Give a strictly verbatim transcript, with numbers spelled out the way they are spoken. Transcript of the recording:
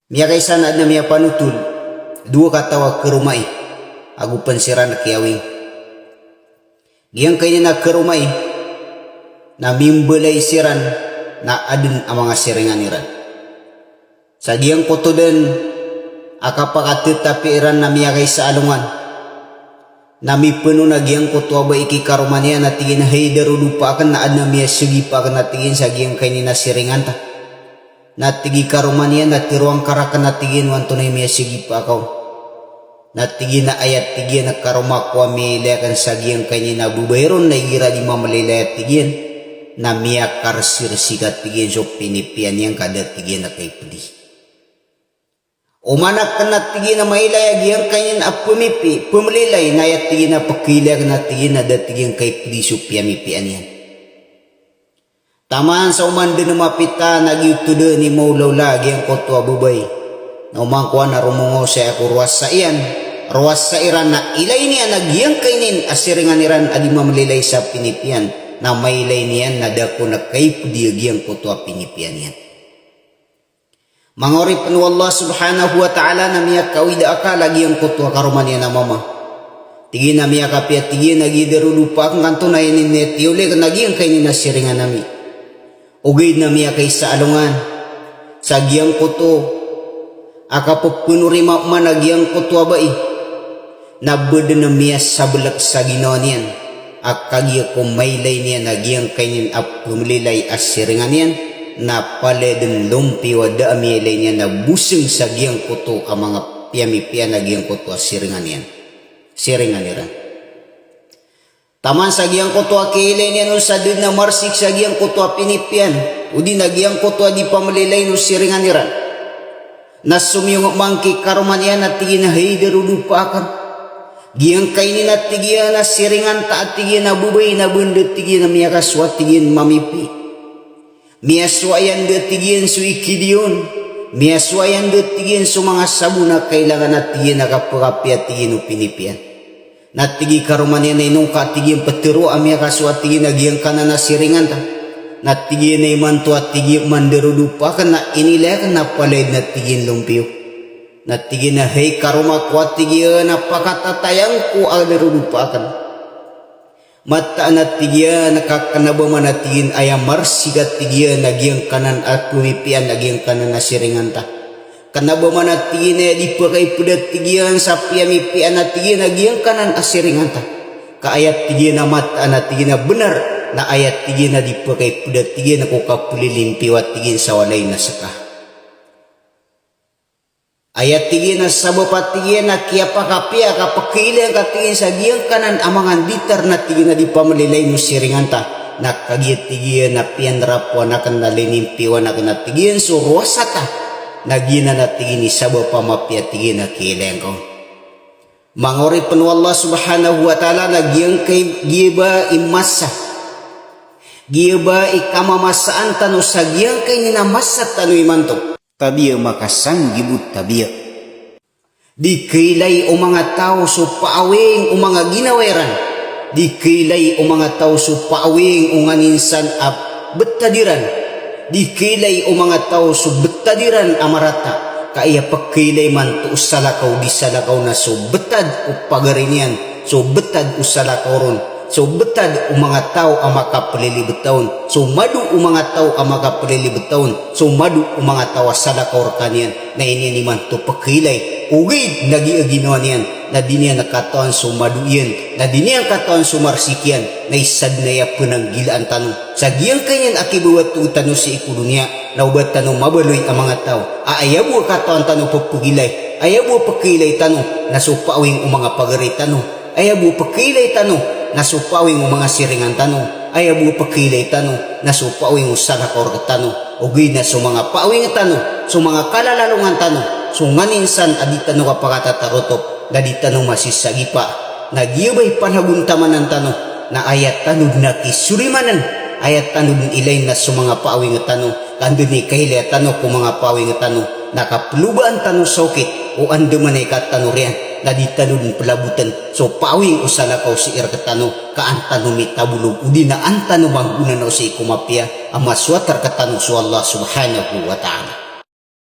Miyakaisa na adn a miyapanotol, dowa kataw a karomai, ago pn siran kiyawing. Giyangkaini na karomai na mimbalay siran na adn a manga siringan iran. Sa giyangkoto dn a kapakatatapi iran na miyakaisa a alongan na mipno na giyangkoto a bai ki karoma niyan na tig iyan a, "Hay darodopa akn, na adn a miyasagipa akn," na tig iyan, "sa giyangkaini na siringan ta." Na tig i karoma niyan a, "Tharoa ngka rakn," na tig iyan, "o antonaa i miyasagipa ka on." Na tig iyan a, "Aya," tig iyan, "a karoma ko a miyailay akn sa giyangkaini na babay ron, na igira di mamlilay," tig iyan, "na miyakarsirsik," tig iyan, "so pinipiya niyan ka da," tig iyan, "a kaipdi." Oman akn, na tig iyan, a mailay a giyangkaini a pmipi, pmlilay, na aya, tig iyan, a pkhailay akn, na tig iyan, a da, tig iyan, kaipdi so piyamipiya niyan. Taman sa oman dn a mapita na giyoto dn i mawlawla a giyangkoto a babay. Na oman kowan a romongaw sa aya ko rowasa iyan, rowasa iran na ilay niyan a giyangkaini a siringan iran a di mamlilay sa pinipiyan, na mailay niyan na da kon a kaipdi a giyangkoto a pinipiya niyan. Manga oripn o Allah subhanahu wa ta'ala, na miyakawida a akal a giyangkoto a karoma niyan a mama. Tig iyan a miyakapiya, tig iyan, a giya darodopa akn kanto na aya niyan tiyawli akn na giyangkaini na siringan ami. Ogaid na miyakaisa a alongan sa giyangkoto a kapphnorima man a giyangkoto a bai. Na ba dn a miyasablk sa ginawa niyan a kagiya ko mailay niyan a giyangkaini a pmlilay a siringan iyan, na palaya dn lompiyo a da a miyailay niyan a bosng sa giyangkoto a manga piyamipiya na giyangkoto a siringan iyan. Siringan iran. Taman sa giyangkoto a kiyailay niyan on sa da dn a marsik sa giyangkoto a pinipiyan, odi na giyangkoto a di pamlilay o siringan iran. Na somiyong man ki karoma niyan a tig iyan a, "Hay darodopa akn. Giyangkaini na," tig iyan, "a siringan ta," tig iyan, "a babay na ba dn," tig iyan, "a miyakasowa," tig iyan, "mamipi. Miyasowa iyan da," tig iyan, "so ikidi on. Miyasowa iyan da," tig iyan, "so manga sabon a kailangan," a tig iyan, "a kapkapiya," tig iyan, "o pinipiyan." Na tig i karoma niyan a, "Ino ngka," tig iyan, "ptharoa a miyakasowa," tig iyan, "a giyangkanan a siringan ta?" Na tig iyan a, "Imanto," a tig iyan, "man darodopa akn na inilay akn na palaya dn," a tig iyan, "lompiyo." Na tig iyan a, "Hay karoma ko," a tig iyan, "a pakatatayang ko a darodopa akn. Mataan," a tig iyan, "ka kna ba man," a tig iyan, "aya marsik," a tig iyan, "a giyangkanan a pmipiyan, a giyangkanan a siringan ta. Kna ba man," a tig iyan, "aya di pkaipda," a tig iyan, "sa piyamipiyan," a tig iyan, "a giyangkanan a siringan ta. Ka aya," tig iyan, "a mataan," a tig iyan, "a bnar na aya," tig iyan, "a di pkaipda," a tig iyan, "ko kaplilimpiyo," a tig iyan, "sa walay na ska." Aya, tig iyan, a sabap, a tig iyan, a kiyapakapiya ka pkhailay ngka, tig iyan, sa giyangkanan a manga nditar na, tig iyan, a di pamlilay o siringan ta, na kagiya, tig iyan, a piyanrapowan akn na linimpiyowan akn, a tig iyan, so rowasa ta, na giyanan, a tig iyan, i sabap a mapiya, tig iyan, a kiyailay ngka on." Manga oripn o Allah subhanahu wa ta'ala, na giyangkai, giya ba i masa, giya ba i kamamasaan tano sa giyangkaini a masa tano imanto. Tabiya makasanggib o tabiya. Di khailay o manga taw so paawing o manga ginawa iran. Di khailay o manga taw so paawing o nganin san a btad iran. Di khailay o manga taw so btad iran a marata. Ka aya pkhailay man to o salakaw di salakaw na so btad o pagari niyan, so btad o salakaw ron, so btad o manga taw a makaplilibta on, so mado o manga taw a makaplilibta on, so mado o manga taw a salakaw rkaniyan. Na iniyan imanto pkhailay, ogaid na giya ginawa niyan na di niyan katawan so mado iyan, na di niyan katawan so marsik iyan, na isa dn aya pnanggilaan tano sa giyangkanan a kibabato tano sii ko doniya, na oba tano mabaloy a manga taw a aya bo a katawan tano pphagilay, aya bo a pkhailay tano na so paawing o manga pagari tano, aya bo a pkhailay tano na so paawing o manga siringan tano, aya bo a pkhailay tano na so paawing o salakaw rktano, ogaid na so manga paawing tano, so manga kalalalongan tano, so nganin san a di tano kapakatatarotop, na di tano masisagipa, na giya ba i panagontamanan tano, na aya tano dn a kisorimanan, aya tano dn ilayn na so manga paawing tano, ka anda i kailaya tano ko manga paawing tano, na kaplobaan tano sa okit o andamanaya i katano riyan, na di tano dn plabotn so paawing o salakaw sii rktano, ka an tano mitabolog, odi na an tano manggonanaw sii ko mapiya a masowat rktano so Allah subhanahu wa ta'ala.